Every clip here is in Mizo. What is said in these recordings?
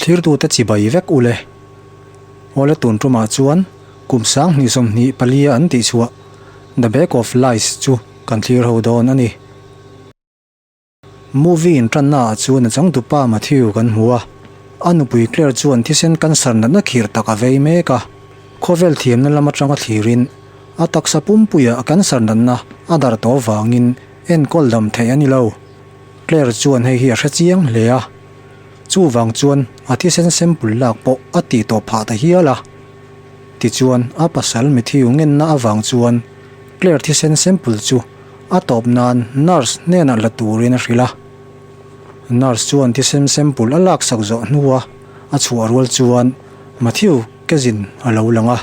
Thlirtute chibai vek ule. Awle tun tumah chuan kum 2024 a an tihchhuah The Bag of Lies chu kan thlir ho dawn a ni. Movie intanna ah chuan a changtupa Matthew kan hmu a, a nupui Claire chuan thisen cancer natna khirh tak a vei mek a, khawvel thiamna lam atanga thlirin a taksa pumpuiah cancer natna a darh tawh vangin enkawl dam theih a ni lo. Claire chuan hei hi a hre chiang hle a, chuvang chuan a thisen sample lak pawh a tih tawh phah ta hial a. Tichuan a pasal Matthew ngenna avang chuan Claire thisen sample chu a tawp nan nurse hnenah la turin a hrilh a. Nurse chuan thisen sample a laksak zawh hnua a chhuah rual chuan Matthew kezin a lo lang a.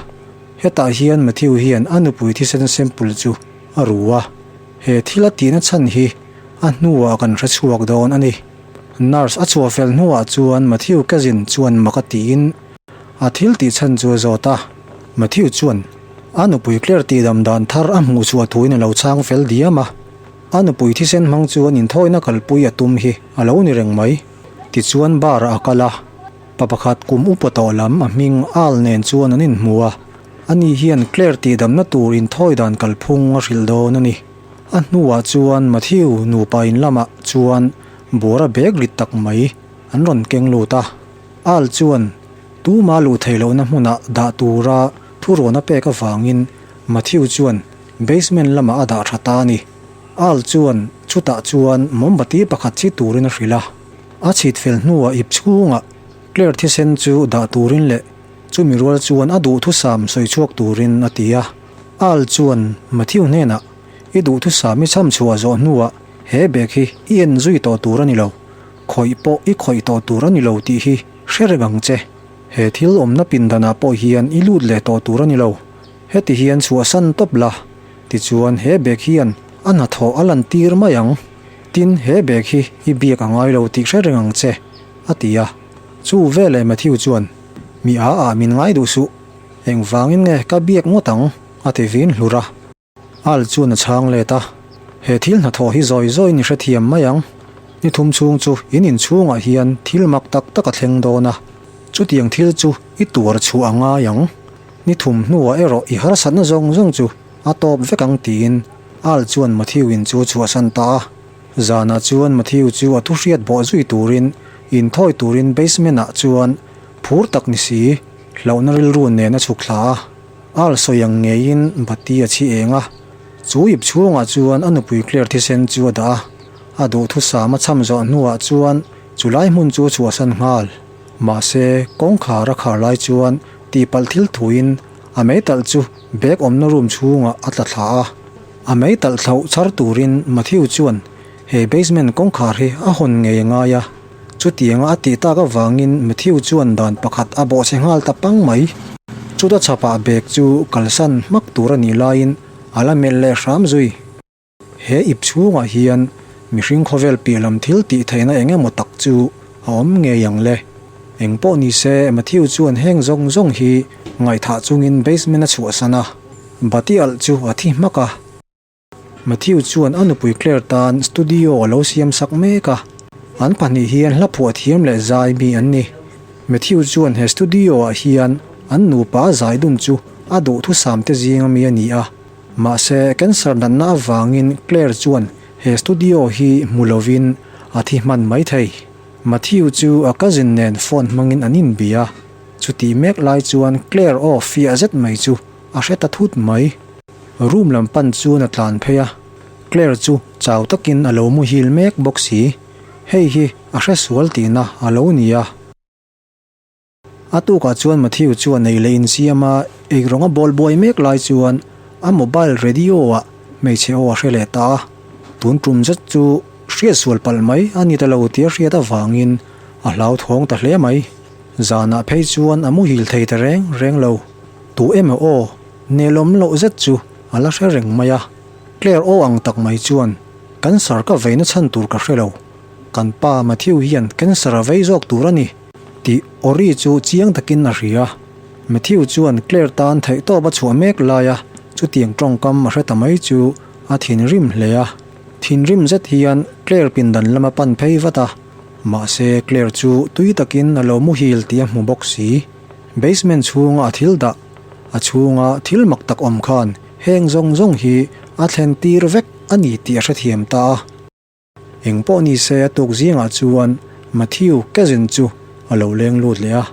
Hetah hian Matthew hian a nupui thisen sample chu a ru a. He thil a tihna chhan hi a hnuah kan hre chhuak dawn a ni. Nurse a chhuah fel hnuah chuan Matthew kezin chuan mak a tiin A thil tih chhan chu a zawt a, Matthew chuan a nupui Claire tihdam dan thar a hmuh chhuah thuin a lo chhang fel diam a. A nupui thisen hmang chuan inthawina kalpui a tum hi a lo ni reng mai. Tichuan bar ah a kal a, pa pakhat kum upa tawh lam a hming Al nen chuan an inhmu a, ani hian Claire tihdamna tur inthawi dan kalphung a hrilh dawn a ni. A hnuah chuan Matthew nupa in lamah chuan buara bag rit tak mai an rawn keng lut a. Al chuan tuma luh theih lohna hmunah dah tura thurawn a pek avangin Matthew chuan basement lamah a dah tha ta a ni. Al chuan chutah chuan mawmbati pakhat chhit turin a hrilh a. A chhit fel hnuah ip chhungah Claire thisen chu dah turin leh chumi rual chuan a duhthusam sawi chhuak turin a ti a. Al chuan Matthew hnenah, I duhthusam i cham chhuah zawh hnuah he bag hi i en zui tawh tur a ni lo. Khawih pawh i khawih tawh tur a ni lo tih hi hre reng ang che. He thil awmna pindanah pawh hian i lut leh tawh tur a ni lo. Heti hian chhuahsan tawp la, tichuan he bag hian a hnathawh a lantir mai ang. Tin, he bag hi i biak a ngai lo tih hre reng ang che, a ti a. Chu veleh Matthew chuan, Mi a ah min ngai duh suh. Engvangin nge ka biak ngawt ang? a ti vin hlur a. Al chuan a chhang let a, He thil hnathawh hi zawi zawiin i hrethiam mai ang. Ni thum chhung chu in inchhungah hian thil mak tak tak a thleng dawn a, chutiang thil chu i tuar chhuah a ngai ang. Ni thum hnuah erawh i harsatna zawng zawng chu a tawp vek ang tiin Al chuan Matthew in chu a chhuahsan ta a. Zanah chuan Matthew chu a thuhriat bawh zui turin inthawi turin basement ah chuan phur tak ni si hlauhna rilru nen a chhuk thla a. Al sawi ang ngeiin bati a chhi eng a, chu ip chhungah chuan a nupui Claire thisen chu a dah a, a duhthusam a cham zawh hnuah chuan chulai hmun chu a chhuahsan nghal. Mahse, kawngkhar a khar lai chuan tihpalh thil thuin a meitalh chu bag awmna room chhungah a tla thla a. A meitalh thlauh chhar turin Matthew chuan he basement kawngkhar hi a hawn ngei a ngai a. Chutianga a tih tak avangin Matthew chuan dan pakhat a bawhchhe nghal ta pang mai. Chuta chhapah bag chu kalsan hmak tur a nih laiin a la melh leh hram zui. He ip chhungah hian mihring khawvel piah lam thil tih theihna eng emaw tak chu a awm ngei ang le. Eng pawh ni se Matthew chuan heng zawng zawng hi ngaihthah chungin basement a chhuahsan a, bati alh chu a thi hmak a. Matthew chuan a nupui Claire tan studio a lo siam sak mek a, an pahnih hian hla phuah thiam leh zai mi an ni. Matthew chuan he studio ah hian an nupa zai dun chu a duhthusam te zinga mi a ni a, mahse cancer natna avangin Claire chuan he studio hi hmu lovin a thi hman mai thei. Matthew chu a cousin nen phone hmangin an inbia, chutih mek lai chuan Claire aw fiah zet mai chu a hre ta thut mai. Room lam pan chuan a tlan phei a, Claire chu chau takin a lo muhil mek bawk si. Hei hi a hre sual tihna a lo ni a. A tukah chuan Matthew chuan ei leh insiam a, eirawng a bawl buai mek lai chuan a mobile radio ah hmeichhe aw a hre leh ta a. Tun tum zet chu hriat sual palh mai a ni ta lo tih a hriat avangin a hlauthawng ta hle mai. Zanah phei chuan a muhil thei ta reng reng lo. Tu emaw aw Nelawm loh zet chu a la hre reng mai a, Claire aw ang tak mai chuan, Cancer ka veina chhan tur ka hre lo, kan pa Matthew hian cancer a vei zawk tur a ni, tih Ori chu chiang takin a hria. Matthew chuan Claire tan theihtawp a chhuah mek lai a, chutiang tawngkam a hre ta mai chu a thinrim hle a. Thinrim zet hian Claire pindan lama pan phei vat a. Mahse, Claire chu tui takin a lo muhil tih a hmu bawk si. Basement chhunga a thil dah, a chhunga thil mak tak awm khan heng zawng zawng hi a thlen tir vek a ni tih a hrethiam ta a. Eng pawh ni se a tuk zingah chuan Matthew cousin chu a lo leng lut leh a.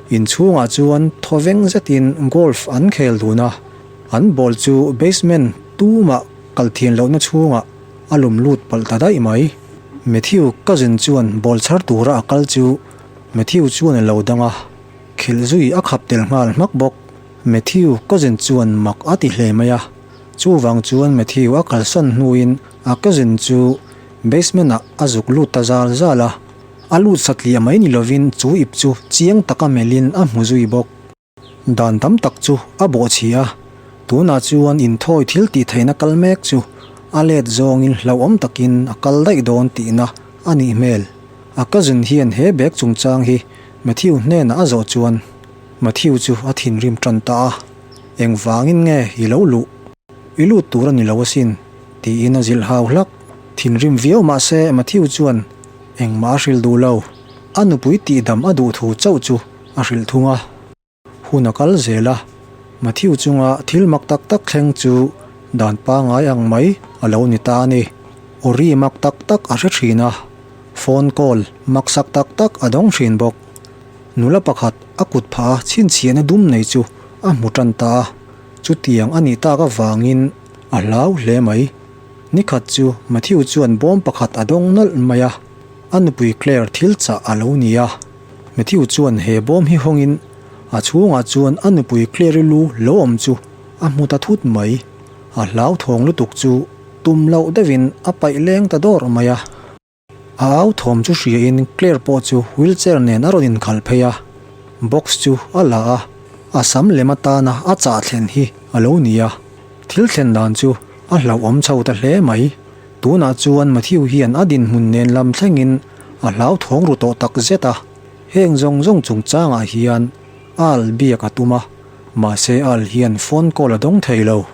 Inchhungah chuan thawveng zetin golf an khel dun a, an ball chu basement tumah kal thian lohna chhungah a lum lut palh ta daih mai. Matthew cousin chuan ball chhar tura a kal chu Matthew chuan a lo dang a, khilh zui a khap tel nghal hmak bawk. Matthew cousin chuan mak a ti hle mai a, chuvang chuan Matthew a kalsan hnuin a cousin chu basement ah a zuk lut ta zal zal a, a lut satliah mai ni lovin chu ip chu chiang taka melhin a hmu zui bawk. Dan tam tak chu a bawhchhi a, tunah chuan inthawi thil tih theihna kal mek chu a let zawngin hlauhawm takin a kal daih dawn tihna a nih hmel. A cousin hian he bag chungchang hi Matthew hnenah a zawh chuan Matthew chu a thinrim tan ta a, Engvangin nge i lo luh? I lut tur a ni lo asin, tiin a zilh hau hlak. Thinrim viau mah se Matthew chuan engmah a hrilh duh lo. A nupui tihdam a duh thu chauh chu a hrilh thung a. Hun a kal zel a, Matthew chunga thil mak tak tak thleng chu dan pangngai ang mai a lo ni ta a ni. Ori mak tak tak a hre thin a, phone call maksak tak tak a dawng thin bawk. Nula pakhat a kut phah a chhinchhiahna dum nei chu a hmu tan ta a, chutiang a nih tak avangin a hlau hle mai. Nikhat chu Matthew chuan bawm pakhat a dawng nawlh mai a, a nupui Claire thil chah a lo ni a. Matthew chuan he bawm hi hawngin a chhungah chuan a nupui Claire-i lu lo awm chu a hmu ta thut mai. A hlauthawng lutuk chu tum loh deuhin a paih leng ta dawr mai a. A au thawm chu hriain Claire pawh chu wheelchair nen a rawn inkhalh phei a, box chu a la a, a sam lem atana a chah thlen hi a lo ni a. Thil thlen dan chu a hlauhawm chho ta hle mai. Tunah chuan Matthew hian a dinhmun nen lam thlengin a hlauthawng ru tawh tak zet a, heng zawng zawng chungchangah hian Al biak a tum a, mahse Al hian phone call a dawng thei lo.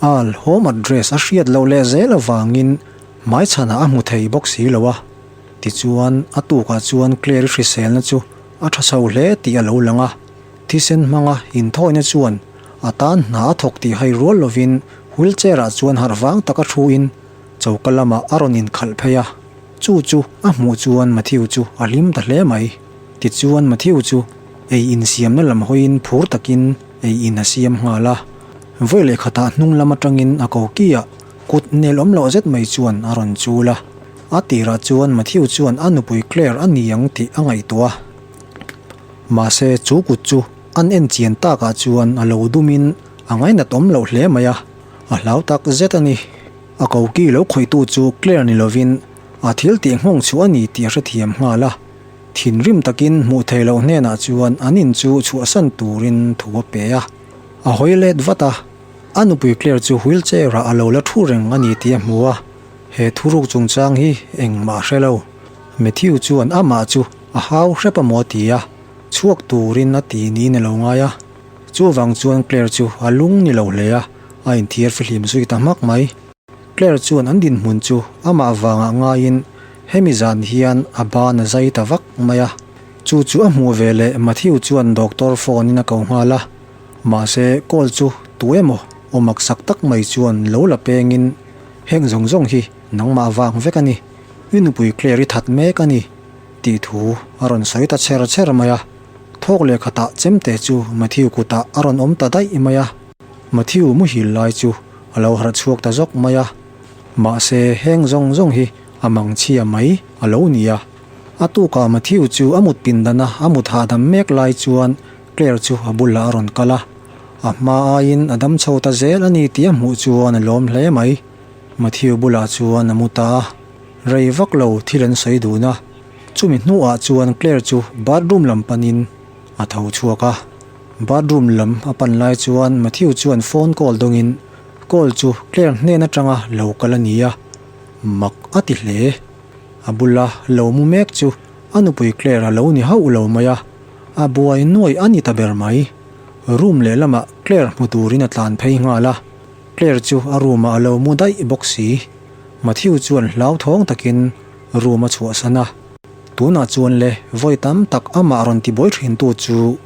Al home address a hriat loh leh zel avangin hmaichhanah a hmu thei bawk si lo a. Tichuan a tukah chuan Claire-i hriselna chu a tha chho hle tih a lo lang a, thisen hmanga inthawina chuan a tan hna a thawk tih hai rual lovin wheelchair-ah chuan harh vang taka thuin choka lamah a rawn inkhalh phei a. Chu chu a hmuh chuan Matthew chu a hlim ta hle mai. Tichuan Matthew chu ei insiamna lam hawiin phur takin ei in a siam nghal a. Vawi leh khatah hnung lam atangin a kokiah kut nel awm loh zet mai chuan a rawn chul a. A tirah chuan Matthew chuan a nupui Claire a ni ang tih a ngaihtuah a. Mahse chu kut chu an en chian takah chuan a lo dumin a ngainat awm loh hle mai a, a hlau tak zet a ni. A koki lo khawihtu chu Claire ni lovin a thil tih nghawng chu a ni tih a hrethiam nghal a. Thinrim takin hmuh theih loh hnenah chuan an in chu chhuahsan turin thu a pe a. A hawi let vat a, a nupui Claire chu wheelchair ah a lo la thu reng a ni tih a hmu a. He thuruk chungchang hi engmah a hre lo. Matthew chuan amah chu a hau hrep a maw a ti a, chhuak turin a ti niin a lo ngai a. Chuvang chuan Claire chu a lung ni lo hle a, a inthiar fihlim zui ta hmak mai. Claire chuan an dinhmun chu amah vangah ngaiin hemi zan hian a ban a zai ta vak mai a. Chu chu a hmuh ve leh Matthew chuan doctor phone in a ko nghal a, mahse call chu tu emaw aw maksak tak mai chuan lo la pengin heng zawng zawng hi nangmah vang vek a ni, i nupui Claire i that mek a ni tih thu a rawn sawi ta chher chher mai a. Thawk leh khatah chemte chu Matthew kutah a rawn awm ta daih mai a. Matthew muhil lai chu a lo harh chhuak ta zawk mai a. Mahse heng zawng zawng hi a mangchhia mai a lo ni a. A tukah Matthew chu a mut pindana a mut hahdam mek lai chuan Claire chu a bulah a rawn kal a. A hma aiin a dam chho ta zel a ni tih a hmuh chuan a lawm hle mai. Matthew bulah chuan a mu ta a. Rei vak lo thil an sawi dun a. Chumi hnuah chuan Claire chu bathroom lam panin a tho chhuak a. Bathroom lam a pan lai chuan Matthew chuan phone call dawngin call chu Claire hnen atanga lo kal a ni a, mak a ti hle. A bula lo mu mek chu a nupui Claire a lo ni hauh lo mai a, a buai nuai a ni ta ber mai. Room lehlamah Claire hmu turin a tlan phei nghal a, Claire chu a room ah a lo mu daih bawk si. Matthew chuan hlauthawng takin room a chhuahsan a. Tunah chuan le vawi tam tak amah rawn tibuai thintu chu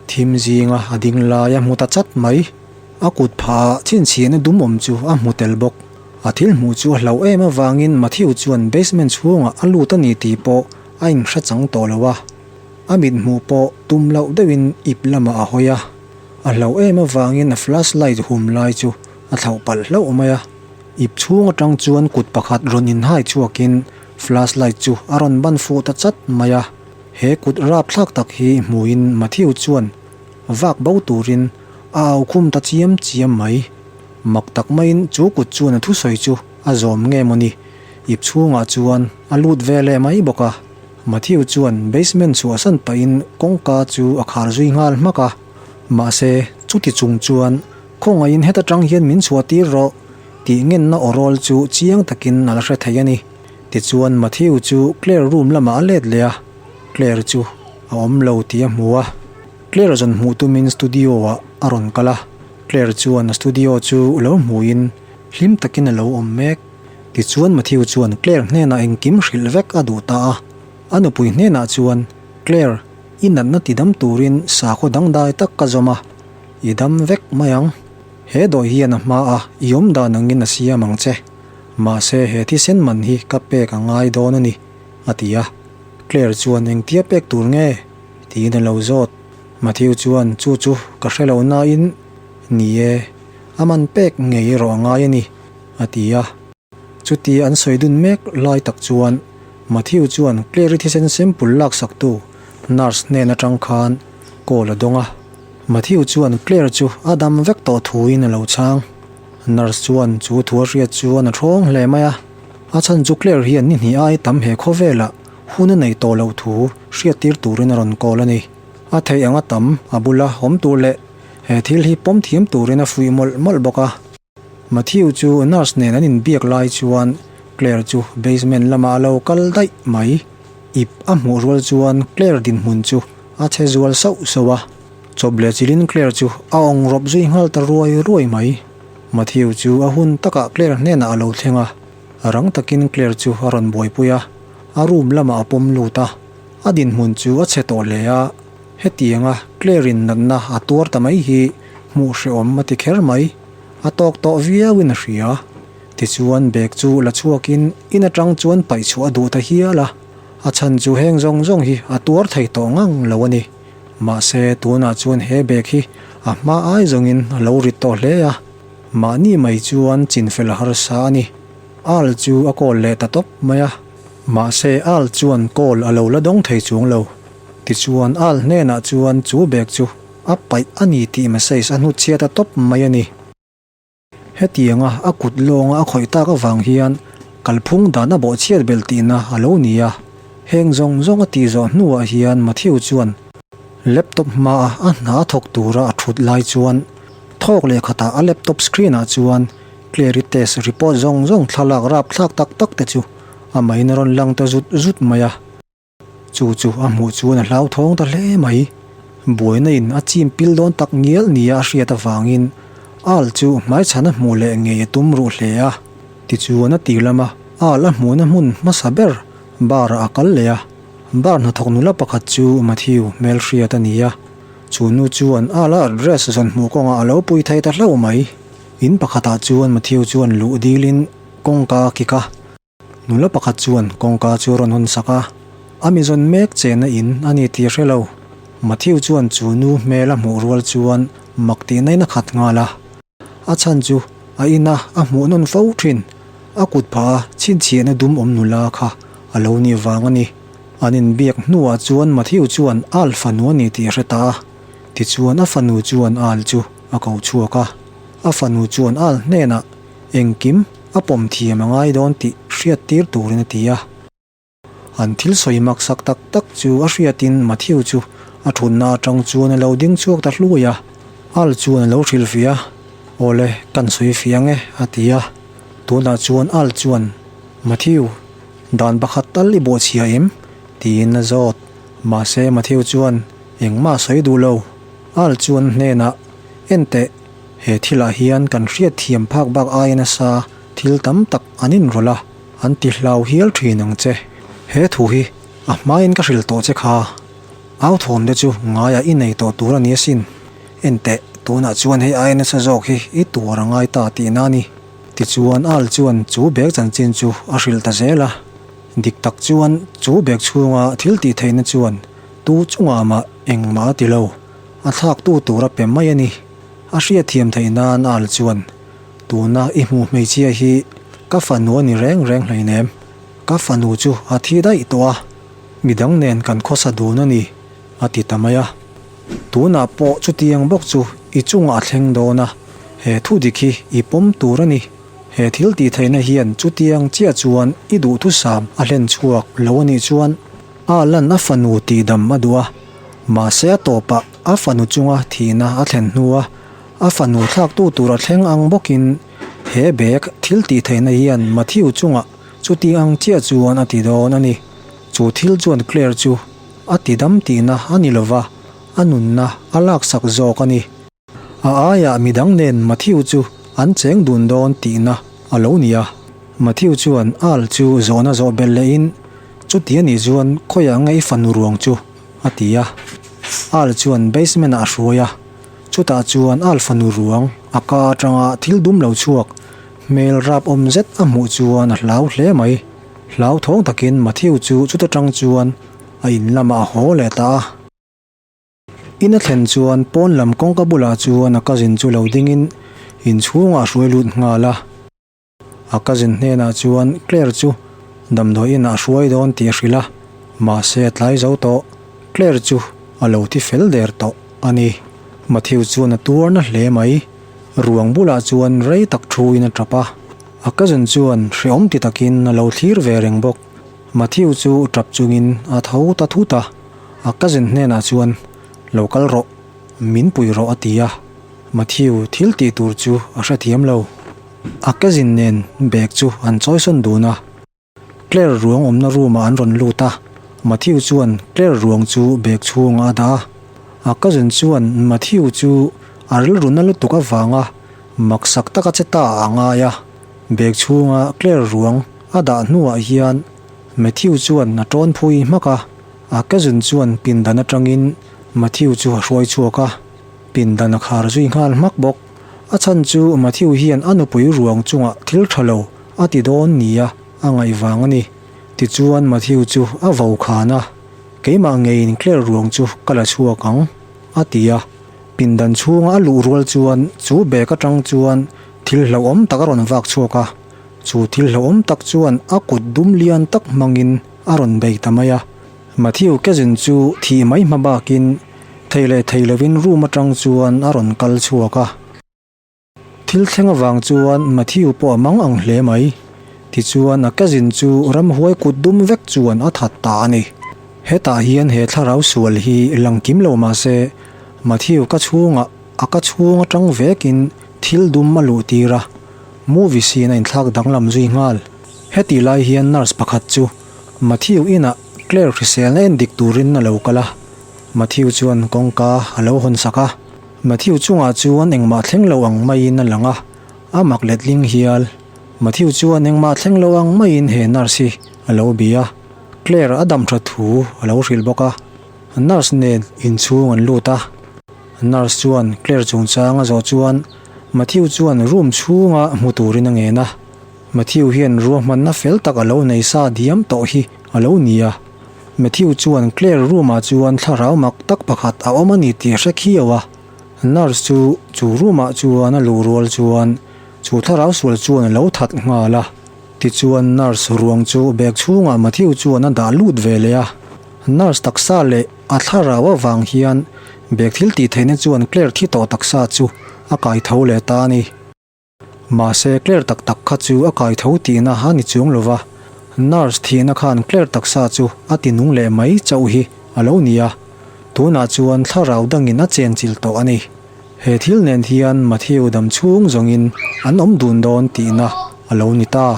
thim zinga a ding lai a hmu ta chat mai. A kut phah ah chhinchhiahna dum awm chu a hmu tel bawk. A thil hmuh chu a hlauh em avangin Matthew chuan basement chhungah a lut a ni tih pawh a inhre chang tawh lo a. A mit hmuh pawh tum loh deuhin ip lamah a hawi a. A hlauh em avangin a flashlight hum lai chu a thlauh palh hlauh mai a. Ip chhung atang chuan kut pakhat rawn inhai chhuakin flashlight chu a rawn ban fuh ta chat mai a. He kut rapthlak tak hi hmuhin Matthew chuan vak bo turin a au khum ta chiam chiam mai. Mak tak maiin chu kut chuan a thusawi chu a zawm nge mawni? Ip chhungah chuan a lut ve leh mai bawk a. Matthew chuan basement chhuahsan pahin kawngka chu a khar zui nghal hmak a. Mahse, chuti chung chuan Khawngaihin heta tang hian min chhuah tir rawh tih ngenna aw rawl chu chiang takin a la hre thei a ni. Tichuan Matthew chu Claire room lamah a let leh a, Claire chu a awm lo tih a hmu a. Claire zawn hmuh tumin studio ah a rawn kal a, Claire chuan a studio chu lo hmuhin hlim takin a lo awm mek. Tichuan Matthew chuan Claire hnenah engkim hrilh vek a duh ta a, a nupui hnenah chuan, Claire, i natna tidam turin sakhaw dangdai tak ka zawm a, I dam vek mai ang. He dawih hian a hma a, i awm dan angin a siam ang che. Mahse he thisen man hi ka pek a ngai dawn a ni, a ti a. Claire chuan engtia pek tur nge? tiin a lo zawt. Matthew chuan chu chu ka hre lo nain, Ni e, a man pek ngei erawh a ngai a ni, a ti a. Chuti an sawi dun mek lai tak chuan Matthew chuan Claire-i thisen sample laksaktu nurse hnen atang khan call a dawng a. Matthew chuan Claire chu a dam vek tawh thuin a lo chhang. Nurse chuan chu thu a hriat chuan a thawng hle mai a. A chhan chu Claire hian ni hnih ai tam he khawvelah hun a nei tawh loh thu hriattir turin a rawn call a ni. A theih anga tam a bula awm tur leh he thil hi pawm thiam turin a fuih mawlh mawlh bawk a. Matthew chu nurse nen an inbiak lai chuan Claire chu basement lamah a lo kal daih mai. Ip a hmuh rual chuan Claire dinhmun chu a che zual sauh sauh a, chawp leh chilhin Claire chu a awng rawp zui nghal ta ruai ruai mai. Matthew chu a hun takah Claire hnenah a lo thleng a, rang takin Claire chu a rawn buaipui a, a room lamah a pawm lut a, a dinhmun chu a chhe tawh hle a, hetianga Claire in natna a tuar ta mai hi hmuh hrehawm a ti kher mai. A tawk tawh viauin a hria. Tichuan bag chu la chhuakin in atang chuan paih chhuah a duh ta hial a, a chhan chu heng zawng zawng hi a tuar thei tawh ngang lo a ni. Mahse tunah chuan he bag hi a hma ai zawngin a lo rit tawh hle a, mahni mai chuan chinfel a harsa a ni. Al chu a call leh ta tawp mai a, mahse Al chuan call a lo la dawng thei chuang lo. Tichuan Al hnenah chuan chu bag chu A paih a ni tih message a hnutchhiat a tawp mai a ni. Hetianga a kut lawnga a khawih tak avang hian kalphung dan a bawhchhiat belh tihna a lo ni a. Heng zawng zawng a tih zawh hnuah hian Matthew chuan laptop hmaa a hna a thawk tura a thut lai chuan thawk leh khatah a laptop screen ah chuan Clary test report zawng zawng thlalak rapthlak tak tak te chu a main a rawn lang ta zut zut mai a. Chu chu a hmuh chuan a hlauthawng ta hle mai. Buaina in a chim pil dawn tak ngial nia a hriat avangin Al chu hmaichhan a hmuh leh ngei a tum ruh hle a. Tichuan a tir lama Al a hmuhna hmun hmasa ber bar ah a kal leh a. Bar hnathawk nula pakhat chu Matthew hmelhriat a ni a. Chu nu chuan Al a address zawn hmuh kawngah a lo pui thei ta hlauh mai. In pakhatah chuan Matthew chuan luh dilin kawngka a kik a. Nula pakhat chuan kawngka chu a rawn hawn sak a, a mi zawn mek chena in a ni tih a hre lo. Matthew chuan chu nu hmel a hmuh rual chuan mak tih nain a khat nghal a. A chhan chu a ina a hmuh nawn fo thin, a kut phah a chhinchhiahna dum awm nula kha a lo nih vang a ni. An inbiak hnuah chuan Matthew chuan Al fanu a ni tih a hre ta a, tichuan a fanu chuan Al chu a ko chhuak a. A fanu chuan Al hnenah Engkim a pawm thiam a ngai dawn tih hriat tir turin a ti a. An thil sawi mak sak tak tak chu a hriatin Matthew chu a thutna atang chuan a lo ding chhuak ta hluai a. Al chuan a lo hrilh fiah a, Awle, kan sawi fiah ang e, a ti a. Tunah chuan Al chuan, Matthew, dan pakhat tal i bawhchhia em? tiin a zawt. Mahse Matthew chuan engmah a sawi duh lo. Al chuan a hnenah, Enteh, He thilah hian kan hriat thiam phak bak aia nasa thil tam tak an inrawlh a, an ti hlau hial thin ang che. He thu hi A hmain ka hrilh tawh che kha. Au thawm te chu ngaiah i nei tawh tur a ni asin. Enteh, tunah chuan hei aia nasa zawk hi i tuar a ngai ta tihna a ni. Tichuan Al chuan chu bag chanchin chu a hrilh ta zel a. Dik tak chuan chu bag chhunga thil tih theihna chuan tu chungah mah engmah a ti lo. A thlaktu tur a pe mai a ni. A hriatthiam theih nan Al chuan, Tuna i hmuh hmeichhia hi ka fanu a ni reng reng hleinem. Ka fanu chu a thi daih tawh a, midang nen kan khawsa dun a ni, a ti ta mai a. Tunah pawh chutiang bawk chu i chungah a thleng dawn a, he thu dik hi i pawm tur a ni. He thil tih theihna hian chutiang chiah chuan i duhthusam a hlen chhuak lo a nih chuan a lan a fanu tihdam a duh a, mahse a tawpah a fanu chunga thihna a thlen hnua a fanu thlaktu tur a thleng ang bawkin he bag thil tih theihna hian Matthew chungah Chuti ang chiah chuan a ti dawn a ni. Chu thil chuan Claire chu a ti dam tihna a ni lova, a nunna a laksak zawk a ni. A aiah midang nen Matthew chu an cheng dun dawn tihna a lo ni a. Matthew chuan Al chu zawhna zawh belh lehin, Chuti a nih chuan khawiah nge i fanu ruang chu? a ti a. Al chuan basement ah a hruai a. Chutah chuan Al fanu ruang a ka atanga thil dum lo chhuak Hmel rap awm zet a hmuh chuan a hlau hle mai. Hlau thawng takin Matthew chu chuta tang chuan a in lamah a haw leh ta a. In a thlen chuan pawn lam kawngka bulah chuan a cousin chu lo dingin inchhungah a hruai lut nghal a. A cousin hnenah chuan Claire chu damdawi inah a hruai dawn tih a hrilh a, mahse a tlai zo tawh. Claire chu a lo thi fel der tawh a ni. Matthew chuan a tuar na hle mai. Ruang bulah chuan rei tak thuin a tap a, a cousin chuan hreawm ti takin a lo thlir ve reng bawk. Matthew chu tap chungin a tho ta thut a, a cousin hnenah chuan, Lo kal rawh, min pui rawh a ti a. Matthew thil tih tur chu a hrethiam lo. A cousin nen bag chu an chawisawn dun a. Claire ruang awmna room ah an rawn lut a, Matthew chuan Claire ruang chu bag chhungah a dah a. A cousin chuan Matthew chu a rilru na lutuk avanga maksak taka che ta ah a ngai a. Bag chhunga Claire ruang a dah hnuah hian Matthew chuan a tawn phui hmak a, a cousin chuan pindan atangin Matthew chu a hruai chhuak a, pindan a khar zui nghal hmak bawk. A chhan chu Matthew hian a nupui ruang chungah thil tha lo a ti dawn nia a ngaih vang a ni. Tichuan Matthew chu a vo khan a, Keimah ngeiin Claire ruang chu ka la chhuak ang, a ti a. Pindan chhunga a luh rual chuan chu bag atang chuan thil hlauhawm tak a rawn vak chhuak a. Chu thil hlauhawm tak chuan a kut dum lian tak hmangin a rawn bei ta mai a. Matthew cousin chu thih mai hma bakin thei leh thei lovin room atang chuan a rawn kal chhuak a. Thil thleng avang chuan Matthew pawh a mang ang hle mai. Tichuan a cousin chu ramhuai kut dum vek chuan a that ta a ni. Hetah hian he thlarau sual hi lang kim lo mah se Matthew ka chhungah a ka chhung atang vekin thil dum a luh tir a, movie scene a inthlak danglam zui nghal. Hetih lai hian nurse pakhat chu Matthew inah Claire hriselna en dik turin a lo kal a, Matthew chuan kawngka a lo hawn sak a. Matthew chungah chuan engmah thleng lo ang maiin a lang a, a mak letling hial. Matthew chuan engmah thleng lo ang maiin he nurse hi a lo bia a, Claire a dam tha thu a lo hrilh bawk a. Nurse nen inchhung an lut a, nurse chuan Claire chungchang a zawh chuan Matthew chuan room chhunga hmu turin a ngen a. Matthew hian ruahmanna fel tak a lo nei sa diam tawh hi a lo ni a. Matthew chuan Claire room ah chuan thlarau mak tak pakhat a awm a ni tih a hre khiau a. Nurse chu chu room ah chuan a luh rual chuan chu thlarau sual chuan a lo that nghal a. Tichuan nurse ruang chu bag chhungah Matthew chuan a dah lut ve leh a. Nurse taksa leh a thlarau avang hian bag thil tih theihna chuan Claire thi tawh taksa chu a kai tho leh ta a ni. Mahse, Claire tak tak kha chu a kai tho tihna a ni chuang lo va, nurse thihna khan Claire taksa chu a ti nung leh mai chauh hi a lo ni a, tunah chuan thlarau dangin a chenchilh tawh a ni. He thil nen hian Matthew dam chhung zawngin an awm dun dawn tihna a lo ni ta.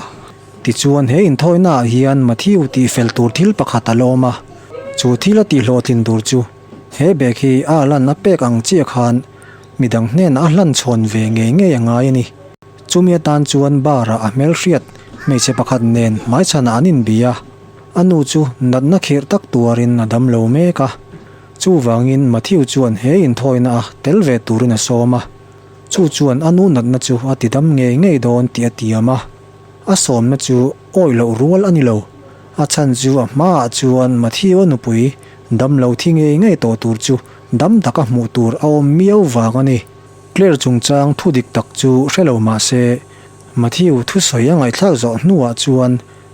Tichuan he inthawihnaah hian Matthew tihfel tur thil pakhat a la awm a, chu thil a tihhlawhtlin tur chu he bag hi a lan a pek ang chiah khan Midang hnenah a hlan chhawn ve ngei ngei a ngai a ni. Chumi atan chuan bar ah a hmelhriat hmeichhe pakhat nen hmaichhanah an inbi a. A nu chu natna khirh tak tuarin a dam lo mek a. Chuvangin Matthew chuan he inthawina a tel ve turin a sawm a. Chu chuan a nu natna chu a tidam ngei ngei dawn tih a tiam a. A sawmna chu awih loh rual a ni lo. A chhan chu a hmaah chuan Matthew-a nupui dam lo thi ngei ngei tawh tur chu dam taka hmuh tur a awm miau vang a ni. Claire chungchang thu dik tak chu hre lo mah se, Matthew thusawi a ngaihthlak zawh hnuah chuan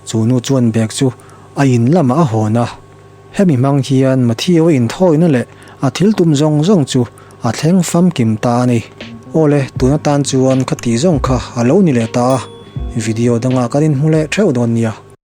chu nu chuan bag chu a in lamah a hawn a. Hemi hmang hian Matthew a inthawina leh a thil tum zawng zawng chu a thleng famkim ta a ni. Awle, tun atan chuan kha tih zawng kha a lo ni leh ta a, video dangah kan inhmu leh theuh dawn nia.